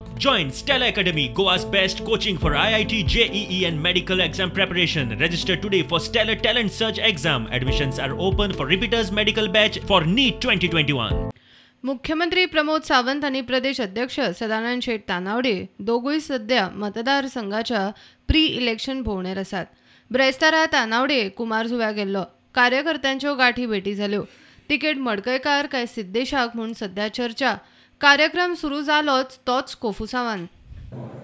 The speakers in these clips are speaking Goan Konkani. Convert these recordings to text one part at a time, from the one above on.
Join Stella Academy, Goa's best coaching for IIT, JEE and medical exam preparation. Register today for Stellar Talent Search exam. Admissions are open for repeaters medical batch for NEET 2021. मुख्यमंत्री प्रमोद सावंत आनी प्रदेश अध्यक्ष सदानंद शेट तानावडे दोगूय सध्या मतदारसंघाच्या प्री इलेक्शन भोंवडेर आसात. ब्रेस्तारा तानावडे कुमारजुव्या गेल्लो. कार्यकर्त्यांच्यो गाठी भेटी जाल्यो. तिकेट मडकयकार काय सिद्देशाक म्हूण सध्या चर्चा. कार्यक्रम सुरू जालोच तोच कोफुसावान.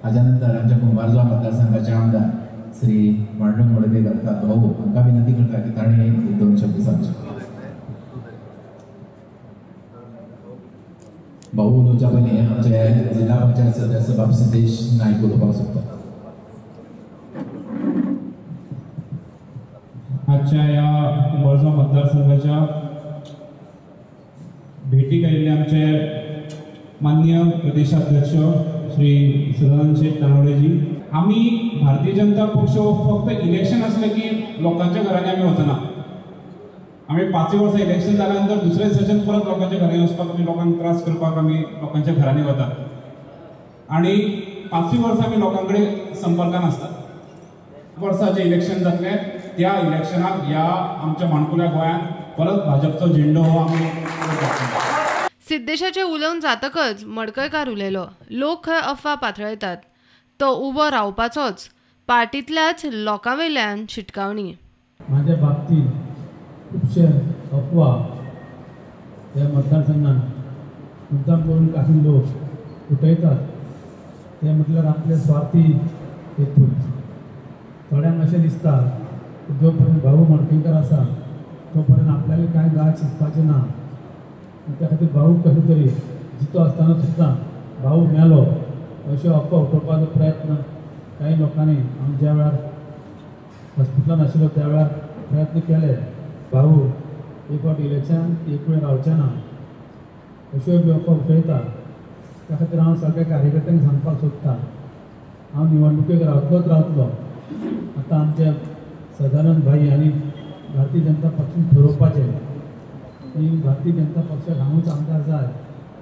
हाज्या नंतर आमच्या कुंभारजुवा मतदारसंघाचे आमदार श्री पांडुरंग मडकयकार भाऊ हांकां विनंती करता की तांणी दोन शब्द सांगचे. भाऊ उलोवच्या पयलीं आमचे जिल्हा पंचायत सदस्य बाब सिद्धेश नायक उलोवपाक सोदता. आजच्या ह्या कुंभारजुवा मतदारसंघाच्या भेटीक आयिल्ले आमचे माननीय प्रदेशाध्यक्ष श्री सदानंद शेट तानावडेजी, आमी भारतीय जनता पक्ष फक्त इलेक्शन आसलें की लोकांच्या घरांनी आमी वचना. आमी 5 वर्सां इलेक्शन जाल्या नंतर दुसरें सेशन परत लोकांच्या घरांनी वचपाक, आमी लोकांक त्रास करपाक आमी लोकांच्या घरांनी वतात आनी 5 वर्सां आमी लोकां कडेन संपर्कान आसतात. वर्सां जें इलेक्शन जातलें त्या इलेक्शनाक ह्या आमच्या माणकुल्या गोंयांत परत भाजपचो झेंडो हो आमी. सिद्देशाचे उलोवन जातकच मडकयकार उलयलो. लोक खंय अफवा पातळयतात तो उबो रावपाचोच, पार्टींतल्याच लोकां वयल्यान शिटकावणी. म्हाज्या बाबतींत खुबशे अफवा ह्या मतदारसंघात मुद्दाम करून काही लोक उठयतात ते म्हटल्यार आपले स्वार्थी हेतून. थोड्यांक अशें दिसता जो पर्यंत भाऊ मडकयकार आसा तो पर्यंत आपल्याला कांय गाळ चिंतपाचें ना. त्या खातीर भाऊ कशें तरी जितो आसतना सुद्दां भाऊ मेलो अश्यो अफवा उठोवपाचो प्रयत्न कांय लोकांनी आमी ज्या वेळार हॉस्पिटलान आशिल्लो त्या वेळार प्रयत्न केले. भाऊ एक फावट इलेक्शन एक वेळ रावचें ना अश्यो बी अफवा उठयता. त्या खातीर हांव सगळ्या कार्यकर्त्यांक सांगपाक सोदता, हांव निवडणुकेक रावतलोच रावतलो. आतां आमचे सदानंद भाई आनी भारतीय जनता पक्षान थारोवपाचें की भारतीय जनता पक्षाक हांवूच आमदार जाय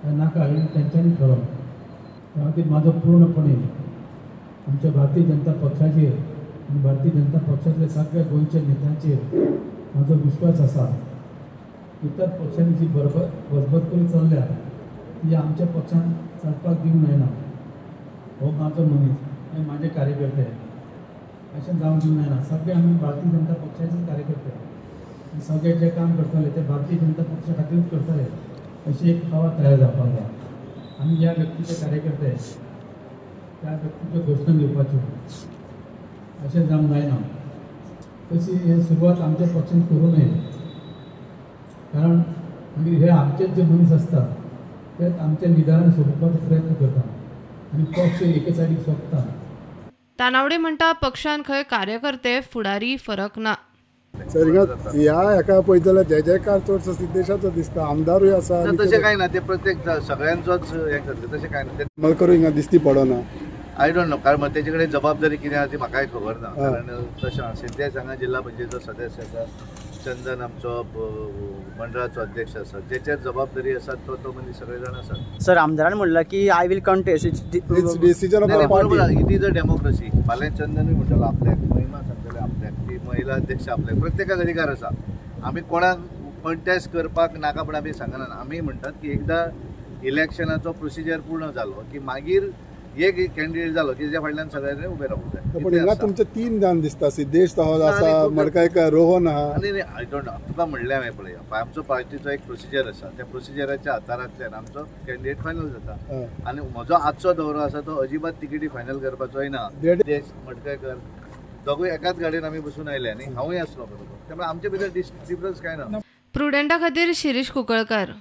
काय नाका हें तेंच्यांनी थारोवप. त्या खातीर म्हाजो पूर्णपणे आमच्या भारतीय जनता पक्षाचेर आनी भारतीय जनता पक्षांतले सगळ्या गोंयच्या नेत्यांचेर म्हाजो विश्वास आसा. इतर पक्षांनी जी बजबजकरी चल्ल्या ती आमच्या पक्षान चलपाक दिवंक जायना. हो म्हाजो मनीस, हे म्हाजे कार्यकर्ते, अशें जावंक दिवंक जायना. सगळे आमी भारतीय जनता पक्षाचेच कार्यकर्ते, सगळे जे काम करतले ते भारतीय जनता पक्षा खातीरूच करतले अशी एक हवा तयार जावपाक जाय. आमी ह्या व्यक्तीचे कार्यकर्ते त्या व्यक्तीच्यो घोशणा दिवपाच्यो अशें जावंक जायना. तशी हे सुरवात आमच्या पक्षान करूं नये, कारण मागीर हे आमचेच जे मनीस आसता तेच आमच्या लिडरांक सोडपाचो प्रयत्न करता आनी पक्ष एके सायडीक सोंपता. तानावडे म्हणटा पक्षान खंय कार्यकर्ते फुडारी फरक ना. सर ह्या हेका पळयत जाल्यार जय जयकार चडसो सिद्देशाचो दिसता, आमदारूय आसा. तशें कांय ना, ते प्रत्येक सगळ्यांचोच हें करता तशें कांय ना. मलकरूय हिंगा दिसती पडना. I don't know, कारण तेजे कडेन जबाबदारी कितें आसा ती म्हाकाय खबर ना. कारण तशें सिद्देश हांगा जिल्हा पंचायतीचो सदस्य आसा, चंदन आमचो मंडळाचो अध्यक्ष आसा, जेचेर जबाबदारी आसा तो तो मनीस सगळे जाण आसात. सर आमदारान म्हणलां की I will contest, it's decision of the party. It is a democracy. फाल्यां चंदनूय म्हणटलो आपल्याक, महिमा सांगतले आपल्याक की महिला अध्यक्ष आपल्याक, प्रत्येकाक अधिकार आसा. आमी कोणाक कंटेस्ट करपाक नाका म्हण आमी सांगना. आमी म्हणटात की एकदां इलेक्शनाचो प्रोसिजर पूर्ण जालो की मागीर एक कॅन्डिडेट जालो की तेज्या फाटल्यान सगळ्यांनी उबें रावूंक जाय. पूण हिंगा तुमचे 3 जाण दिसता, सिद्देश आसा, मडकयकार, रोहन आहा. आनी I don't know, तुका म्हणलें हांवें पळय आमचो पार्टीचो एक प्रोसिजर आसा, त्या प्रोसिजराच्या आदारांतल्यान आमचो कॅन्डिडेट फायनल जाता. आनी म्हजो आजचो दौरो आसा तो अजिबात तिकेटी फायनल करपाचोय ना. सिद्देश मडकयकर दोगूय एकाच गाडयेन आमी बसून आयले आनी हांवूय आसलो बरोबर, त्यामुळे आमचे भितर डिफरन्स कांय ना. प्रुडंटा खातीर शिरीष कुंकळकर.